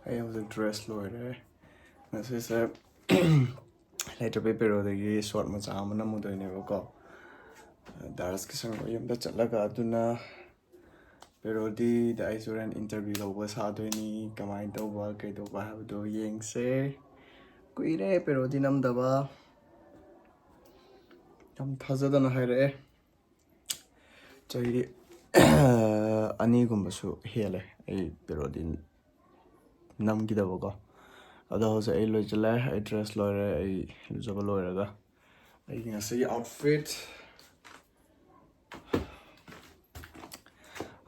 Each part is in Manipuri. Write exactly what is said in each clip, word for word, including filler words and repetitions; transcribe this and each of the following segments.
ꯑꯩ ꯍꯧꯖꯤꯛ ꯗ꯭ꯔꯦꯁ ꯂꯣꯏꯔꯦ꯫ ꯉꯁꯤꯁꯦ ꯂꯩꯇ꯭ꯔꯕꯤ ꯄꯦꯔꯣꯗꯒꯤ ꯁꯣꯔꯠ ꯃꯆꯥ ꯑꯃ ꯅꯝꯃꯨꯗꯣꯏꯅꯦꯕꯀꯣ꯫ ꯗꯥꯔꯁ ꯀꯤꯁꯟ ꯍꯣꯏ ꯌꯨꯝꯗ ꯆꯠꯂꯒ, ꯑꯗꯨꯅ ꯄꯦꯔꯣꯗꯤꯗ ꯑꯩꯁꯨ ꯍꯣꯔꯦꯟ ꯏꯟꯇꯔꯚ꯭ꯌꯨ ꯂꯧꯕ ꯁꯥꯗꯣꯏꯅꯤ꯫ ꯀꯃꯥꯏꯅ ꯇꯧꯕ, ꯀꯩꯗꯧꯕ ꯍꯥꯏꯕꯗꯣ ꯌꯦꯡꯁꯦ꯫ ꯀꯨꯏꯔꯦ ꯄꯦꯔꯣꯗꯤ ꯅꯝꯗꯕ꯫ ꯌꯥꯝ ꯊꯥꯖꯗꯅ ꯍꯥꯏꯔꯛꯑꯦ꯫ ꯆꯍꯤ ꯑꯅꯤꯒꯨꯝꯕꯁꯨ ꯍꯦꯜꯂꯦ ꯑꯩ ꯄꯦꯔꯣꯗꯤ ꯅꯝꯈꯤꯗꯕꯀꯣ꯫ ꯑꯗꯣ ꯍꯧꯖꯤꯛ ꯑꯩ ꯂꯣꯏꯁꯤꯜꯂꯦ, ꯑꯩ ꯗ꯭ꯔꯦꯁ ꯂꯣꯏꯔꯦ, ꯑꯩ ꯂꯨꯖꯕ ꯂꯣꯏꯔꯒ ꯑꯩꯒꯤ ꯉꯁꯤꯒꯤ ꯑꯥꯎꯠꯐꯤꯠ꯫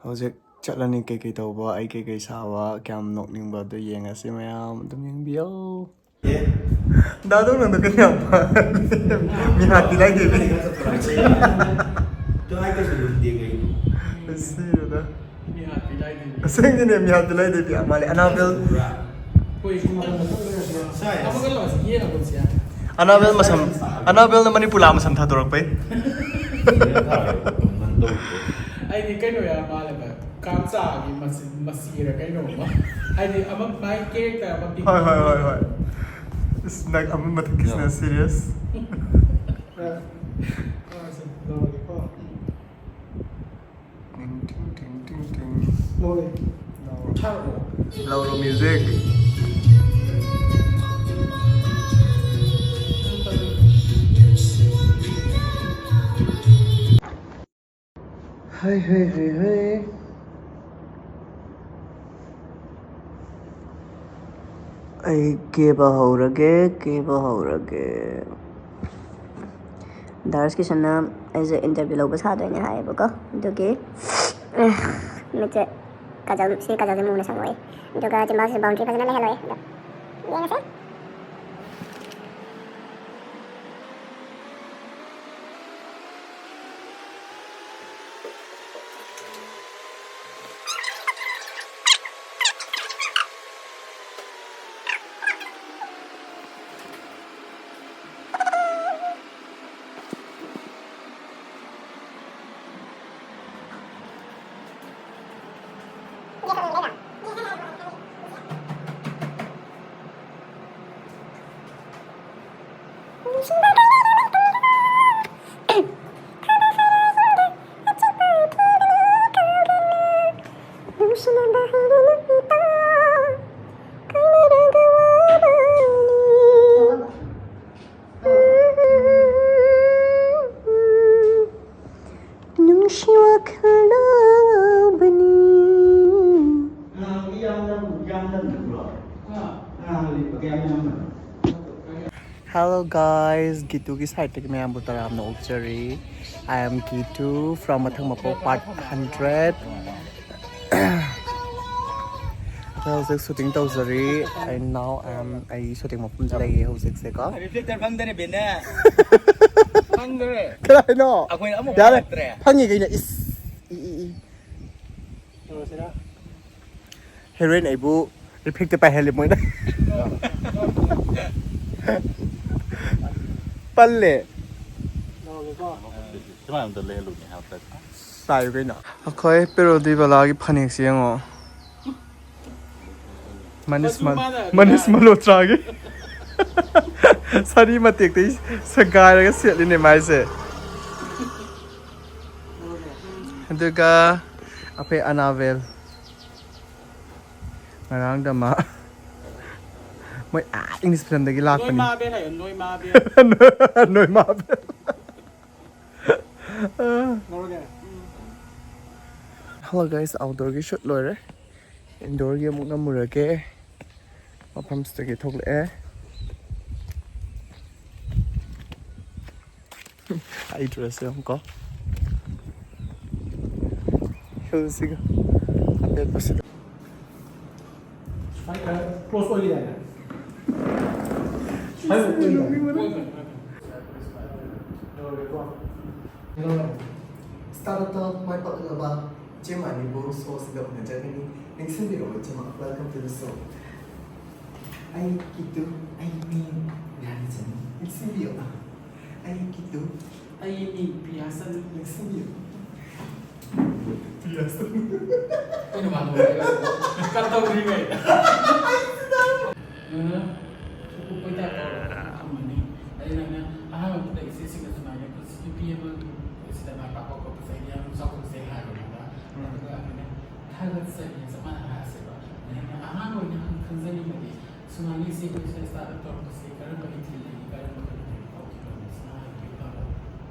ꯍꯧꯖꯤꯛ ꯆꯠꯂꯅꯤ ꯀꯩꯀꯩ ꯇꯧꯕ, ꯑꯩ ꯀꯩꯀꯩ ꯁꯥꯕ, ꯀꯌꯥꯝ ꯅꯣꯛꯅꯤꯡꯕ ꯑꯗꯨ ꯌꯦꯡꯉꯁꯤ ꯃꯌꯥꯝ ꯑꯗꯨꯝ ꯌꯦꯡꯕꯤꯌꯣ꯫ ꯑꯦ? ꯗꯥꯗꯣ ꯅꯪꯗꯣ ꯀꯩꯅꯣ ꯌꯥꯝ ꯃꯤꯍꯥꯠꯇꯤ ꯂꯥꯏꯗꯦꯕꯤ꯫ ꯑꯗꯨ ꯍꯥꯏ ꯀꯩꯁꯨ ꯂꯨꯝꯗꯦ ꯀꯩꯅꯣ꯫ ꯁꯤꯔꯦꯗ꯫ ꯃꯤꯍꯥꯠꯇꯤ ꯂꯥꯏꯗꯦꯕꯤ꯫ ꯑꯁꯦꯡꯒꯤꯅꯦ, ꯃꯤꯍꯥꯠꯇꯤ ꯂꯥꯏꯗꯦꯕꯤ ꯌꯥꯝ ꯃꯥꯜꯂꯦ꯫ ꯑꯅꯥꯕꯦꯜ꯫ ꯎꯕ꯭ꯔꯥ? ꯑꯩꯈꯣꯏ ꯁꯥꯏ꯫ ꯑꯃꯒ ꯂꯥꯛꯑꯣꯁꯤ, ꯌꯦꯟ ꯑꯃꯨꯛꯁꯤ ꯌꯥꯔꯦ꯫ ꯑꯅꯥꯕꯦꯜ ꯃꯁꯝ, ꯑꯅꯥꯕꯦꯜꯅ ꯃꯅꯤꯄꯨꯔ ꯂꯥꯛꯑ ꯃꯁꯝ ꯊꯥꯗꯣꯔꯛꯄꯩ꯫ ꯌꯦꯟ ꯊꯥꯔꯒ ꯃꯟ ꯇꯧꯕꯗꯣ꯫ ꯑꯩꯗꯤ ꯀꯩꯅꯣ ꯌꯥꯝ ꯃꯥꯜꯂꯦꯕ, ꯀꯥꯝꯆꯥꯒꯤ ꯃꯆꯤ-, ꯃꯆꯤꯔ ꯀꯩꯅꯣꯝꯃ꯫ ꯍꯥꯏꯗꯤ ꯑꯃ ꯃꯥꯏ ꯀꯦꯔꯦꯛꯇꯔ ꯑꯃ ꯄꯤꯛ-, ꯍꯣꯏ, ꯍꯣꯏ, ꯍꯣꯏ, ꯍꯣꯏ꯫ ꯏꯁ, ꯅꯪ ꯑꯃꯨꯛ ꯃꯊꯛꯀꯤꯁꯤꯅ ꯌꯥꯝ ꯁꯤꯔꯤꯌꯁ꯫ ꯑ, ꯑ, ꯁꯤ ꯂꯧꯔꯒꯦꯀꯣ꯫ ꯎꯝ꯫ ꯇꯤꯡ, ꯇꯤꯡ, ꯇꯤꯡ, ꯇꯤꯡ, ꯇꯤꯡ꯫ ꯂꯧꯔꯦ꯫ ꯂꯧꯔꯣ꯫ ꯊꯥꯔꯛꯑꯣ꯫ ꯂꯧꯔꯣ, ꯃ꯭ꯌꯨꯖꯤꯛ꯫ ꯍꯩ, ꯍꯩ, ꯍꯩ, ꯍꯩ꯫ ꯑꯩ ꯀꯦꯕ ꯍꯧꯔꯒꯦ, ꯀꯦꯕ ꯍꯧꯔꯒꯦ꯫ ꯗꯥꯔꯁ ꯀꯤꯁꯟꯅ ꯑꯩꯁꯦ ꯏꯟꯇꯔꯚ꯭ꯌꯨ ꯂꯧꯕ ꯁꯥꯗꯣꯏꯅꯦ ꯍꯥꯏꯌꯦꯕꯀꯣ, ꯑꯗꯨꯒꯤ, ꯑꯦ, ꯃꯤꯠꯁꯦ ꯀꯥꯖꯜ, ꯁꯤ ꯀꯥꯖꯜꯁꯦ ꯃꯨꯅ ꯁꯪꯉꯣꯏ, ꯑꯗꯨꯒ ꯆꯤꯝꯕꯥꯜꯁꯤꯁꯨ ꯕꯥꯎꯟꯗ꯭ꯔꯤ ꯐꯖꯅ ꯂꯩꯍꯜꯂꯣꯏ꯫ ꯑꯗꯣ ꯌꯦꯡꯉꯁꯦ꯫ ꯈꯜꯂꯕꯅꯤ꯫ Hello guys, ꯒꯤꯇꯨꯒꯤ ꯁꯥꯏꯠꯇꯒꯤ ꯃꯌꯥꯝꯕꯨ ꯇꯔꯥꯝꯅ ꯑꯣꯛꯆꯔꯤ꯫ I am Gitu from ꯃꯊꯪ ꯃꯄꯣꯛ part hundred꯫ ꯑꯩꯈꯣꯏ ꯍꯧꯖꯤꯛ ꯁꯨꯇꯤꯡ ꯇꯧꯖꯔꯤ꯫ And now I am, ꯑꯩ ꯁꯨꯇꯤꯡ ꯃꯐꯝꯗ ꯂꯩꯌꯦ ꯍꯧꯖꯤꯛꯁꯦꯀꯣ꯫ ꯔꯤꯐ꯭ꯂꯦꯛꯇꯔ ꯐꯪꯗꯔꯦ ꯕꯦꯟꯅꯦ꯫ ꯐꯪꯗꯔꯦ꯫ ꯀꯗꯥꯏꯅꯣ? ꯑꯩꯈꯣꯏꯅ ꯑꯃꯨꯛ ꯌꯥꯔꯦ꯫ ꯐꯪꯉꯛꯇ꯭ꯔꯦ꯫ ꯐꯪꯉꯤ ꯀꯩꯅꯣ꯫ ꯏꯁ꯫ E, E, E. ꯇꯧꯔꯁꯤꯔꯥ? ꯍꯦꯔꯣꯏꯟ ꯑꯩꯕꯨ ꯔꯤꯐ꯭ꯂꯦꯛꯇꯔ ꯄꯥꯏꯍꯜꯂꯤ ꯃꯣꯏꯅ꯫ ꯄꯜꯂꯦ꯫ ꯂꯧꯔꯒꯦꯀꯣ꯫ ꯁꯨꯃꯥꯏꯅ ꯑꯝꯇ ꯂꯩꯍꯜꯂꯨꯅꯦ ꯍꯥꯏꯕ꯫ ꯄꯥꯏꯌꯨ ꯀꯩꯅꯣ꯫ ꯑꯩꯈꯣꯏ ꯄꯦꯔꯣꯗꯤ ꯕꯂꯥꯒꯤ ꯐꯅꯦꯛꯁꯤ ꯌꯦꯡꯉꯣ꯫ ꯃꯅꯤꯁ ꯃꯆꯨ ꯃꯜ-, ꯃꯥꯟꯅꯔꯗꯤ ꯃꯅꯤꯁ ꯌꯥꯔꯦ꯫ ꯃꯜꯍꯣꯇ꯭ꯔꯥꯒꯤ ꯁꯥꯔꯤ ꯃꯇꯦꯛꯇꯩ ꯁꯦꯒꯥꯏꯔꯒ ꯁꯦꯠꯂꯤꯅꯦ ꯃꯥꯏꯁꯦ꯫ ꯑꯗꯨꯒ ꯑꯩꯈꯣꯏ ꯑꯅꯥꯕꯦꯜ ꯉꯔꯥꯡꯗ ꯃꯥ ꯃꯣꯏ ꯑꯥ ꯏꯪꯂꯤꯁ ꯐꯤꯂꯝꯗꯒꯤ ꯂꯥꯛꯄꯅꯤ꯫ ꯅꯣꯏ ꯃꯥꯕꯦꯜ ꯍꯥꯏꯌꯣ, ꯅꯣꯏ ꯃꯥꯕꯦꯜ꯫ ꯅꯣꯏ ꯃꯥꯕꯦꯜ꯫ ꯂꯧꯔꯒꯦ꯫ Hello guys, outdoorꯒꯤ shoot ꯂꯣꯏꯔꯦ꯫ Indoorꯒꯤ ꯑꯃꯨꯛ ꯅꯝꯃꯨꯔꯒꯦ꯫ ꯃꯐꯝꯁꯤꯗꯒꯤ ꯊꯣꯛꯂꯛꯑꯦ꯫ ꯑꯩ dress ꯌꯦꯡꯉꯨꯀꯣ꯫ Heelꯁꯤꯒ ꯑꯄꯦꯠꯄꯁꯤꯒ꯫ ꯁ꯭ꯋꯥꯏ ꯈꯔ close ꯑꯣꯏꯔꯤꯗꯥꯏꯅꯦ? ꯁ꯭ꯋꯥꯏ ꯑꯣꯏꯔꯤꯗꯥꯏꯅꯦ? ꯌꯧꯔꯒꯦꯀꯣ꯫ ꯌꯧꯔꯒꯦ꯫ Startup talk ꯃꯥꯏ ꯄꯥꯛꯂꯕ ꯏꯆꯦ ꯃꯥꯅꯤꯕꯨ showꯁꯤꯗ ꯎꯅꯖꯒꯅꯤ꯫ ꯅꯤꯡꯁꯤꯡꯕꯤꯔꯕ ꯏꯆꯦꯃ? Welcome to the show꯫ ꯑꯩ ꯀꯤꯇꯨ, ꯑꯩ ꯃꯤ ꯔꯥꯅꯤ ꯆꯅꯨ꯫ ꯅꯤꯡꯁꯤꯡꯕꯤꯌꯨ꯫ ꯑꯩ ꯀꯤꯇꯨ꯫ ꯑꯩ ꯃꯤ ꯄ꯭ꯔꯤꯌꯥ ꯆꯅꯨ꯫ ꯅꯤꯡꯁꯤꯡꯕꯤꯌꯨ꯫ ꯄ꯭ꯔꯤꯌꯥ ꯆꯅꯨ꯫ ꯑꯩꯈꯣꯏꯅ ꯃꯥꯟꯅꯕ ꯀꯠ ꯇꯧꯗ꯭ꯔꯤꯉꯩꯗ꯫ ꯅꯪꯅ ꯁꯨꯝ ꯀꯨꯞꯄꯩ type ꯇꯧꯔꯒ ꯊꯝꯃꯅꯤ꯫ ꯑꯗꯩ ꯅꯪꯅ ꯑꯍꯥꯟꯕꯗ ꯏꯆꯦꯁꯤꯡꯅ ꯁꯨꯃꯥꯏꯅ ꯅꯨꯄꯤ ꯑꯃꯒꯤ ꯁꯤꯗ ꯃꯥꯏ ꯄꯥꯛꯄ ꯈꯣꯠꯄꯁꯦ ꯑꯩꯗꯤ ꯌꯥꯝ ꯆꯥꯎꯊꯣꯛꯆꯩ ꯍꯥꯏꯕꯅꯦꯕ꯫ ꯑꯗꯨꯒ ꯑꯩꯈꯣꯏꯅ ꯊꯥꯒꯠꯆꯔꯤ ꯆꯞ ꯃꯥꯟꯅꯅ ꯍꯥꯏꯔꯁꯦꯕ꯫ ꯑꯗꯩ ꯅꯪꯅ ꯑꯍꯥꯟꯕ ꯑꯣꯏꯅ ꯈꯪ-, ꯈꯪꯖꯅꯤꯡꯕꯗꯤ ꯁꯨꯃꯥꯏꯅ ꯏꯆꯦ ꯑꯩꯈꯣꯏ ꯁꯤꯗ startup ꯇꯧꯔꯛꯄꯁꯦ ꯀꯔꯝꯕ ꯏꯊꯤꯜ ꯂꯩꯒꯦ, ꯀꯔꯝꯕ ꯀꯩꯅꯣ ꯇꯧꯒꯦ ꯈꯣꯠꯀꯦ ꯇꯧꯕꯁꯤꯅ ꯍꯥꯏꯕꯤꯌꯨ ꯇꯥꯃꯣ꯫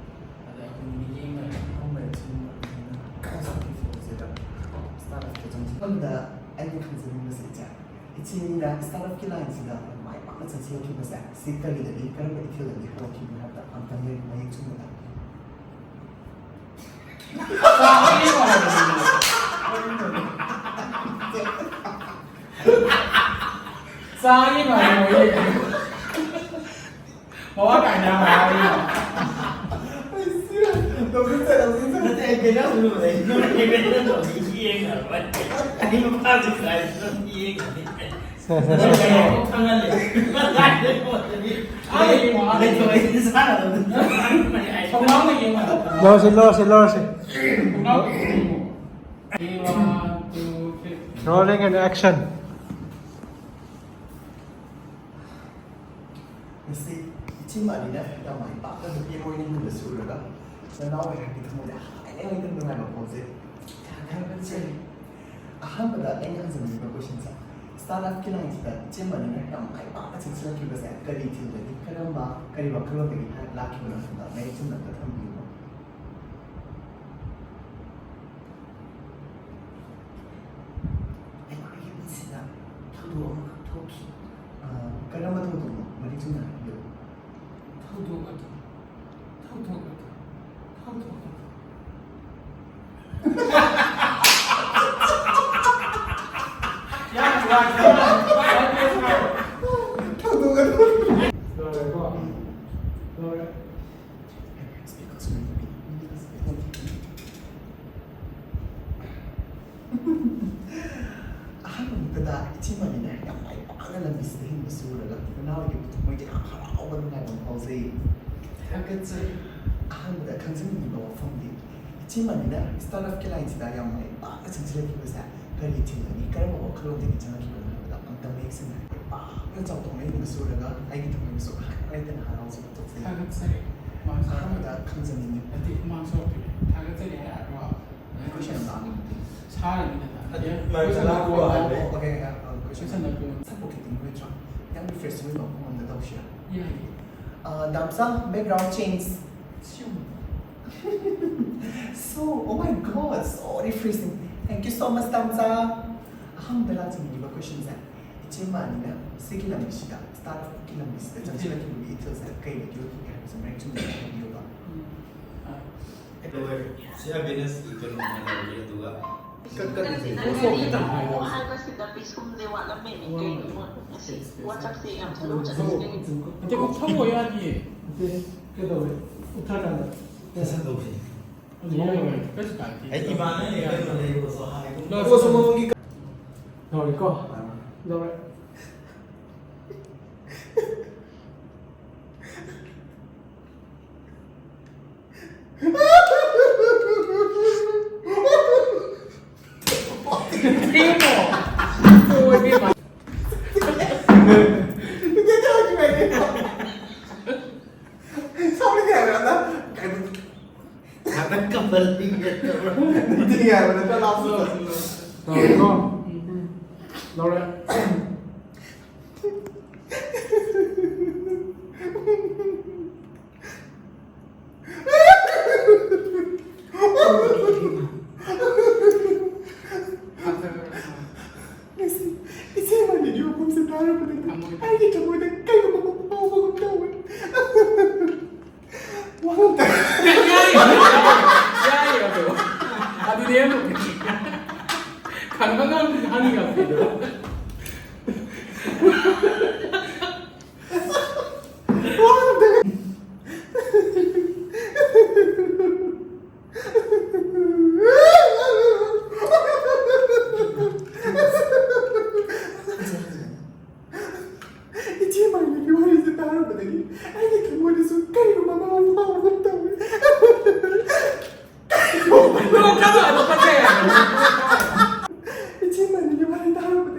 ꯑꯗ ꯑꯩꯈꯣꯏ ꯃꯤꯠꯌꯦꯡ ꯅꯥꯏꯅ ꯐꯝꯕ ꯏꯆꯦ ꯑꯃ ꯑꯣꯏꯕꯅꯤꯅ ꯑꯗ ꯑꯩꯅ ꯈꯪꯖꯅꯤꯡꯕꯁꯦ, ꯏꯆꯦ, ꯏꯆꯦꯅꯤꯅ ꯁ꯭ꯇꯥꯔꯠ ꯑꯞꯀꯤ ꯂꯥꯏꯟꯁꯤꯗ ꯃꯥꯏ ꯄꯥꯛꯅ ꯆꯪꯁꯤꯜꯂꯛꯈꯤꯕꯁꯦ, ꯁꯤ ꯀꯔꯤꯗꯒꯤ, ꯀꯔꯝꯕ ꯏꯊꯤꯜꯗꯒꯤ ꯍꯧꯔꯛꯈꯤꯕꯅꯣ ꯍꯥꯏꯕꯗ ꯑꯝꯇꯪ ꯃꯌꯦꯛ ꯆꯨꯝꯅ ꯇꯥꯛꯄꯤꯌꯨ꯫ ꯆꯥꯒꯦ ꯍꯥꯏꯕꯅꯤ꯫ ꯆꯥꯒꯦ ꯍꯥꯏꯕꯅꯤ꯫ ꯃꯋꯥ ꯀꯥꯏꯅ ꯍꯥꯏꯔꯤ꯫ ꯅꯠꯇꯦ, ꯑꯩ ꯀꯩꯅꯣ ꯍꯪꯉꯨꯕꯅꯦ꯫ ꯅꯪ ꯀꯩꯅꯣ ꯇꯧꯔꯤ, ꯌꯦꯡꯉꯔꯣꯏ꯫ ꯑꯩ ꯅꯨꯄꯥꯁꯨ ꯀꯥꯏ ꯅꯪ ꯌꯦꯡꯉꯅꯤ꯫ ꯅꯪ ꯀꯩꯅꯣ ꯈꯪꯍꯜꯂꯦ꯫ ꯑꯥ, ꯌꯦꯡꯉꯣ, ꯑꯥ, ꯂꯩꯊꯣꯛꯑꯦ, ꯁꯥꯟꯅꯕꯗ꯫ ꯊꯣꯡꯅꯥꯎꯗ ꯌꯦꯡꯉꯣ꯫ ꯂꯧꯔꯁꯤ, ꯂꯧꯔꯁꯤ, ꯂꯧꯔꯁꯤ꯫ ꯊꯣꯡꯅꯥꯎꯗ ꯌꯦꯡꯉꯣ꯫ One, two, three. Rolling and action. ꯉꯁꯤ ꯏꯆꯦ ꯃꯥꯂꯤꯅ ꯌꯥꯝ ꯃꯥꯏ ꯄꯥꯛꯅ ꯅꯨꯄꯤ ꯑꯃ ꯑꯣꯏꯅ ꯍꯤꯡꯕꯁꯨ ꯎꯔꯒ ꯅꯅꯥꯎ ꯑꯩꯍꯥꯛꯀꯤ ꯊꯃꯣꯏꯗ ꯍꯥꯏꯅ ꯍꯦꯟꯅ ꯅꯨꯡꯉꯥꯏꯕ ꯐꯥꯎꯖꯩ꯫ ꯊꯥꯒꯠꯆꯔꯤ꯫ ꯑꯍꯥꯟꯕꯗ ꯑꯩꯅ ꯍꯪꯖꯅꯤꯡꯉꯤꯕ ꯀꯣꯏꯁꯟꯁꯦ, ꯁ꯭ꯇꯥꯔꯠ ꯑꯞꯀꯤ ꯂꯥꯏꯟꯁꯤꯗ ꯏꯆꯦ ꯃꯥꯂꯤꯅ ꯌꯥꯝ ꯃꯥꯏ ꯄꯥꯛꯅ ꯆꯪꯁꯤꯜꯂꯛꯈꯤꯕꯁꯦ ꯀꯔꯤ ꯊꯤꯡꯕꯒꯤ, ꯀꯔꯝꯕ, ꯀꯔꯤ ꯋꯥꯈꯜꯂꯣꯟꯗꯒꯤ ꯂꯥꯛꯈꯤꯕꯅꯣ ꯍꯥꯏꯕꯗ ꯃꯌꯦꯛ ꯁꯦꯡꯅ ꯑꯝꯇ ꯊꯝꯕꯤꯌꯨꯕ꯫ ꯑꯩꯈꯣꯏꯒꯤ ꯄꯨꯟꯁꯤꯗ ꯊꯧꯗꯣꯛ ꯑꯃꯈꯛ ꯊꯣꯛꯈꯤ꯫ ꯑ, ꯀꯔꯝꯕ ꯊꯧꯗꯣꯛꯅꯣ? ꯃꯔꯤꯛ ꯆꯨꯝꯅ ꯍꯥꯏꯕꯤꯌꯨ꯫ ꯊꯧꯗꯣꯛ ꯑꯗꯨ, ꯊꯧꯗꯣꯛ ꯑꯗꯨ, ꯊꯧꯗꯣꯛ ꯑꯗꯨ꯫ ꯌꯥꯝ ꯅꯨꯡꯉꯥꯏꯇꯦ꯫ ꯊꯧꯗꯣꯛ ꯑꯗꯨ꯫ ꯂꯣꯏꯔꯦꯀꯣ? ꯂꯣꯏꯔꯦ꯫ ꯑꯍꯥꯟꯕ ꯃꯛꯇꯗ ꯏꯆꯦ ꯃꯥꯂꯤꯅ ꯌꯥꯝ ꯃꯥꯏ ꯄꯥꯛꯅ ꯂꯝꯕꯤꯁꯤꯗ ꯍꯤꯡꯕꯁꯤ ꯎꯔꯒ ꯅꯅꯥꯎꯒꯤ ꯊꯃꯣꯏꯗ ꯌꯥꯝ ꯍꯔꯥꯎꯕ, ꯅꯨꯡꯉꯥꯏꯕ ꯑꯃ ꯐꯥꯎꯖꯩ꯫ ꯊꯥꯒꯠꯆꯔꯤ꯫ ꯑꯍꯥꯟꯕꯗ ꯈꯪꯖꯅꯤꯡꯉꯤꯕ ꯋꯥꯐꯝꯗꯤ, ꯏꯆꯦ ꯃꯥꯂꯤꯅ ꯁ꯭ꯇꯥꯔꯠ ꯑꯞꯀꯤ ꯂꯥꯏꯟꯁꯤꯗ ꯌꯥꯝ ꯃꯥꯏ ꯄꯥꯛꯅ ꯆꯪꯁꯤꯜꯂꯛꯈꯤꯕꯁꯦ ꯀꯔꯤ ꯊꯤꯡꯒꯅꯤ, ꯀꯔꯝꯕ ꯋꯥꯈꯜꯂꯣꯟꯗꯒꯤ ꯆꯪꯉꯛꯈꯤꯕꯅꯣ ꯍꯥꯏꯕꯗ ꯑꯝꯇ ꯃꯌꯦꯛ ꯁꯦꯡꯅ ꯍꯥꯏꯕꯤꯌꯨ꯫ ꯄꯥꯛꯅ ꯆꯥꯎꯊꯣꯛꯅ ꯍꯤꯡꯕꯁꯤ ꯎꯔꯒ ꯑꯩꯒꯤ ꯊꯃꯣꯏꯅꯁꯨ ꯍꯥꯏꯅ ꯂꯩꯇꯅ ꯍꯔꯥꯎꯖꯕ ꯄꯣꯛꯆꯩ꯫ ꯊꯥꯒꯠꯆꯔꯤ꯫ ꯃꯥꯁꯨ ꯑꯍꯥꯟꯕꯗ ꯈꯪꯖꯅꯤꯡꯉꯤ꯫ ꯅꯠꯇꯦ, ꯃꯥꯁꯨ ꯊꯥꯒꯠꯆꯔꯤ ꯍꯥꯏꯔꯣ? ꯀꯣꯏꯁꯟ ꯑꯃ ꯍꯪꯉꯤ꯫ ꯁꯥꯔꯅꯤꯗꯅ꯫ ꯑꯗꯨ ꯌꯥ, ꯃꯥꯏ ꯀꯣꯏꯁꯟ ꯆꯠꯂꯛꯄ ꯍꯪꯉꯣ꯫ ꯋꯥꯍꯜꯂꯦ꯫ ꯑꯣꯀꯦ, ꯑꯣꯀꯦ, ꯑꯣꯀꯦ, ꯀꯣꯏꯁꯟ ꯀꯣꯏꯁꯟ ꯍꯪꯉꯣ꯫ ꯍꯪꯉꯣ꯫ ꯁꯛꯄ ꯈꯤꯇꯪ ꯑꯣꯏꯗ꯭ꯔꯣ? ꯈꯤꯇꯪ ꯔꯤꯐ꯭ꯔꯦꯁꯤꯡ ꯑꯣꯏꯕ ꯃꯑꯣꯡꯗ ꯇꯧꯁꯤꯔꯥ? ꯌꯥꯏꯌꯦ꯫ ꯑ, ꯗꯥꯝꯆꯥ, background change꯫ ꯁꯤꯌꯨꯝ꯫ So, oh my God, so refreshing. Thank you so much, ꯇꯥꯝꯆꯥ꯫ ꯑꯍꯥꯟꯕꯗ ꯂꯥꯛꯆꯅꯤꯡꯉꯤꯕ questionꯁꯦ, ꯏꯆꯦ ꯃꯥꯅꯤꯅ ꯁꯤꯒꯤ ꯂꯝꯕꯤꯁꯤꯗ, startupꯀꯤ ꯂꯝꯕꯤꯁꯤꯗ ꯆꯪꯁꯤꯜꯂꯛꯈꯤꯕꯒꯤ ꯏꯊꯤꯜꯁꯦ ꯀꯩꯗꯒꯤ ꯑꯣꯏꯈꯤꯒꯦ ꯍꯥꯏꯕꯁꯦ ꯃꯔꯤꯛ ꯆꯨꯝꯅ ꯍꯥꯏꯕꯤꯌꯨꯕ꯫ ꯁꯤ ꯑꯕꯦꯅꯁꯀꯤ ꯀꯩꯅꯣ ꯑꯃ ꯂꯧꯔꯤ, ꯑꯗꯨꯒ ꯀꯠ- ꯀꯠ- ꯅꯠꯇꯦ, ꯀꯠ- ꯅꯠꯇꯦ, ꯀꯠ- ꯅꯠꯇꯦ꯫ ꯍꯥꯏꯕꯁꯤꯗ ꯄꯤꯁꯨꯝꯁꯦ ꯋꯥꯠꯂꯝꯃꯦꯅꯦ꯫ ꯀꯩꯅꯣ? ꯑꯁꯤ WhatsAppꯁꯦ ꯌꯥꯝ slow ꯆꯠꯂꯤꯁꯦ ꯀꯩꯒꯤꯅꯣ? ꯅꯠꯇꯦ, ꯎꯞꯊꯧꯑꯣ ꯌꯥꯅꯤꯌꯦ꯫ ꯅꯠꯇꯦ, ꯀꯩꯗꯧꯋꯦ? ꯎꯞꯊꯔꯀꯥꯟꯗ꯫ ꯀꯩꯁꯨ ꯇꯧꯁꯤ꯫ ꯑꯗꯨ ꯌꯥꯏ, ꯀꯩꯁꯨ ꯀꯥꯏꯗꯦ꯫ ꯑꯩ ꯏꯃꯥꯅ ꯀꯩꯅꯣ ꯂꯩꯔꯨꯕꯁꯨ ꯍꯥꯏꯒꯨꯝ꯫ ꯂꯧꯔꯦ꯫ ꯄꯣꯠꯁꯨ ꯃꯃꯜꯒꯤ ꯀ- ꯂꯧꯔꯦꯀꯣ? ꯂꯧꯔꯦ꯫ ꯉꯥꯛꯇꯪ ꯀꯝꯄꯜꯂꯤ ꯅꯠꯇꯕ꯭ꯔꯣ? ꯂꯧꯔꯦꯀꯣ? ꯂꯧꯔꯦ꯫ ꯉꯁꯤ ꯏꯆꯦ ꯃꯥꯅꯤꯒꯤ ꯋꯥꯐꯝꯁꯦ ꯇꯥꯔꯨꯕꯗꯒꯤ ꯑꯩꯒꯤ ꯊꯃꯣꯏꯗ ꯀꯩꯒꯨꯝꯕ ꯑꯃ ꯐꯥꯎꯕꯒꯨꯝ ꯇꯧꯋꯦ꯫ ꯋꯥꯍꯪ ꯑꯝꯇ ꯌꯥꯏ, ꯌꯥꯏ, ꯑꯗꯣ꯫ ꯑꯗꯨꯅꯦ ꯑꯃꯨꯛ ꯈꯪꯉꯒ ꯍꯪꯉꯤꯉꯛꯇꯦꯗꯣ꯫ ꯏꯆꯦ ꯃꯥꯏꯅꯒꯤ ꯋꯥꯔꯤꯁꯦ ꯇꯥꯔꯨꯕꯗꯒꯤ ꯑꯩꯒꯤ ꯊꯃꯣꯏꯗꯁꯨ ꯀꯩꯒꯨꯝꯕ ꯑꯃ ꯐꯥꯎꯕꯒꯨꯝ ꯇꯧꯋꯤ꯫ ꯅꯣꯛꯀꯅꯨ, ꯑꯗꯨ ꯐꯠꯇꯦ ꯍꯥꯏꯕꯅꯤ꯫ ꯏꯆꯦ ꯃꯥꯏꯅꯒꯤ ꯋꯥꯔꯤ ꯇꯥꯔꯨꯕꯗꯒꯤ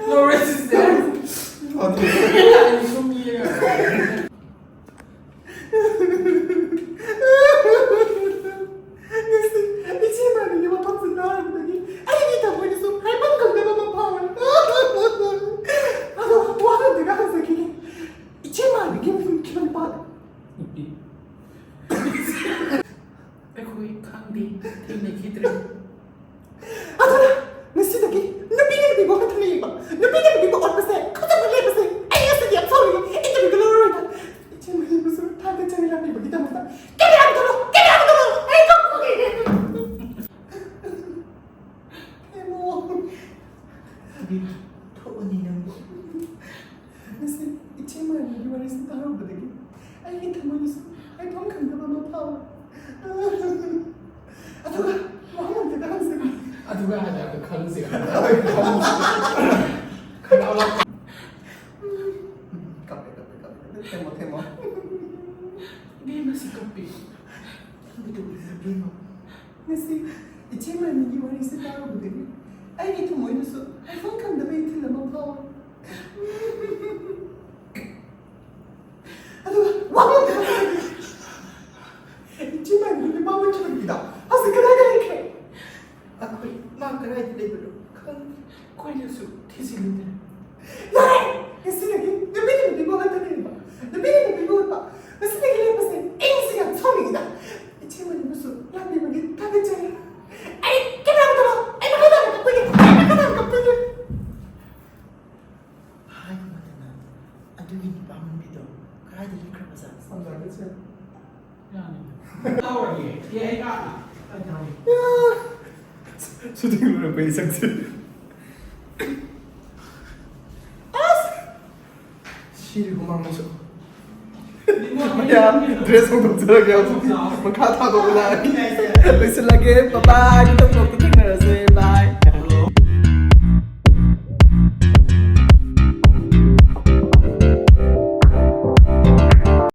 No resistance. ꯑꯩ ꯁꯨꯝ ꯌꯦꯡꯉꯒ꯫ ꯉꯁꯤ ꯏꯆꯦ ꯃꯥꯟꯕꯤꯒꯤ ꯋꯥꯐꯝꯁꯦ ꯇꯥꯔꯨꯕꯗꯒꯤ ꯑꯩꯒꯤ ꯊꯃꯣꯏꯗꯁꯨ ꯍꯥꯏꯐꯝ ꯈꯪꯗꯕ ꯑꯃ ꯐꯥꯎꯔꯦ꯫ ꯑꯗꯣ ꯋꯥ ꯑꯝꯇꯒ ꯍꯪꯖꯈꯤꯒꯦ꯫ ꯏꯆꯦ ꯃꯥꯟꯕꯤꯒꯤ ꯃꯤꯡ ꯀꯔꯤ ꯄꯥꯜꯂꯤ? ꯅꯨꯄꯤ꯫ ꯑꯩꯈꯣꯏ ꯈꯪꯗꯦ, ꯊꯦꯡꯅꯈꯤꯗ꯭ꯔꯦ꯫ ꯑꯗꯨꯅ ꯉꯁꯤꯗꯒꯤ ꯅꯨꯄꯤꯅ ꯅꯨꯄꯤꯕꯨ ꯍꯟꯊꯅ ꯌꯦꯡꯕ, ꯅꯨꯄꯤꯅ ꯅꯨꯄꯤꯕꯨ ꯑꯣꯠꯄꯁꯦ ꯈꯨꯗꯛꯇ ꯂꯦꯞꯄꯁꯦ꯫ ꯑꯩ ꯉꯁꯤꯗꯤ ꯌꯥꯝ ꯁꯥꯎꯅꯤꯡꯉꯤ꯫ ꯏꯟꯇꯔꯚ꯭ꯌꯨꯒ ꯂꯧꯔꯔꯣꯏꯗ꯫ ꯏꯆꯦ ꯃꯍꯤꯕꯨꯁꯨ ꯊꯥꯒꯠꯆꯔꯤ ꯂꯥꯛꯄꯤꯕꯒꯤꯗꯃꯛꯇ꯫ ꯀꯦꯃꯦꯔꯥ ꯃꯨꯊꯠꯂꯣ! ꯀꯦꯃꯦꯔꯥ ꯃꯨꯊꯠꯂꯣ! ꯑꯩ ꯀꯞꯄꯒꯦ! ꯏꯃꯣ! ꯊꯣꯛꯑꯅꯤ ꯅꯪꯕꯨ꯫ ꯉꯁꯤ ꯏꯆꯦ ꯃꯥꯟꯕꯤꯒꯤ ꯋꯥꯔꯤꯁꯤ ꯇꯥꯔꯨꯕꯗꯒꯤ ꯑꯩꯒꯤ ꯊꯃꯣꯏꯗꯁꯨ ꯍꯥꯏꯐꯝ ꯈꯪꯗꯕ ꯑꯃ ꯐꯥꯎꯋꯦ꯫ ꯑꯗꯨꯒ ꯋꯥꯍꯪ ꯑꯝꯇꯒ ꯍꯪꯖꯒꯦ꯫ ꯑꯗꯨꯒ ꯍꯥꯏꯔꯒ ꯈꯪꯁꯦ꯫ ꯈꯪꯁꯦ꯫ ꯈꯪꯉꯕ? ꯀꯞꯄꯦ, ꯀꯞꯄꯦ, ꯀꯞꯄꯦ, ꯀꯞꯄꯦ꯫ ꯊꯦꯝꯃꯣ, ꯊꯦꯝꯃꯣ꯫ ꯏꯕꯦꯝꯃꯁꯤ ꯀꯞꯄꯦ꯫ ꯀꯞꯄꯗꯣ ꯎꯏ, ꯏꯕꯦꯝꯃ꯫ ꯉꯁꯤ ꯏꯆꯦ ꯃꯥꯟꯕꯤꯒꯤ ꯋꯥꯔꯤꯁꯦ ꯇꯥꯔꯨꯕꯗꯒꯤ ꯑꯩꯒꯤ ꯊꯃꯣꯏꯗꯁꯨ ꯍꯥꯏꯐꯝ ꯈꯪꯗꯕ ꯏꯊꯤꯜ ꯑꯃ ꯐꯥꯎꯋꯦ꯫ ꯑꯗꯨꯒ ꯋꯥ ꯑꯃ ꯍꯥꯏꯒꯦ꯫ ꯏꯆꯦ ꯃꯥꯟꯕꯤ ꯅꯨꯄꯥ ꯑꯃ ꯊꯤꯕꯤꯗꯣ ꯍꯧꯖꯤꯛ ꯀꯗꯥꯏꯗ ꯂꯩꯈ꯭ꯔꯦ? ꯑꯩꯈꯣꯏ ꯃꯥ ꯀꯗꯥꯏꯗ ꯂꯩꯕꯅꯣ ꯈꯪꯗꯦ꯫ ꯑꯩꯈꯣꯏꯅꯁꯨ ꯊꯤꯖꯤꯜꯂꯨꯗ꯭ꯔꯦ꯫ ꯌꯥꯔꯦ! ꯉꯁꯤꯗꯒꯤ ꯅꯨꯄꯤꯅ ꯅꯨꯄꯤꯕꯨ ꯍꯟꯊꯅ ꯌꯦꯡꯕ, ꯅꯨꯄꯤꯅ ꯅꯨꯄꯤꯕꯨ ꯑꯣꯠꯄ, ꯉꯁꯤꯗꯒꯤ ꯂꯦꯞꯄꯁꯦ꯫ ꯑꯩ ꯉꯁꯤ ꯌꯥꯝ ꯁꯥꯎꯅꯤꯡꯉꯤꯗ꯫ ꯏꯆꯦ ꯃꯥꯟꯕꯤꯕꯨꯁꯨ ꯂꯥꯛꯄꯤꯕꯒꯤ ꯊꯥꯒꯠꯆꯔꯤ꯫ ꯑꯩ ꯀꯦꯃꯦꯔꯥ ꯃꯨꯊꯠꯂꯣ! ꯑꯩ ꯃꯈꯥ ꯇꯥꯅ ꯀꯞꯄꯣꯏꯒꯦ! ꯑꯩ ꯃꯈꯥ ꯇꯥꯅ ꯀꯞꯄꯣꯏꯒꯦ! ꯍꯥꯏꯕ ꯃꯇꯝꯗ ꯑꯗꯨꯒꯤ ꯅꯨꯄꯥ ꯃꯟꯕꯤꯗꯣ ꯀꯗꯥꯏꯗ ꯂꯩꯈ꯭ꯔꯕꯖꯥꯠꯅꯣ? ꯁꯝꯖꯥꯏꯗ ꯆꯦ꯫ ꯌꯥꯅꯤ꯫ ꯇꯧꯔꯒꯦ꯫ ꯌꯥꯏ ꯀꯥꯟꯅ꯫ ꯁꯨꯇꯤꯡ ꯂꯣꯏꯔꯛꯄꯒꯤ ꯁꯛꯁꯦ꯫ ꯑꯁ! ꯁꯤꯔꯦ ꯍꯨꯃꯥꯡꯅꯁꯨ꯫ ꯃꯌꯥꯝ ꯗ꯭ꯔꯦꯁ ꯍꯣꯡꯗꯣꯛꯆꯔꯒꯦ ꯍꯧꯖꯤꯛꯇꯤ꯫ ꯃꯈꯥ ꯊꯥꯗꯣꯛꯑꯣ ꯂꯥꯛꯑꯅꯤ꯫ ꯂꯣꯏꯁꯤꯜꯂꯒꯦ꯫ ꯕꯥꯏ ꯕꯥꯏ꯫ ꯃꯊꯪ ꯚ꯭ꯂꯣꯒꯇ ꯊꯦꯡꯅꯔꯁꯦ꯫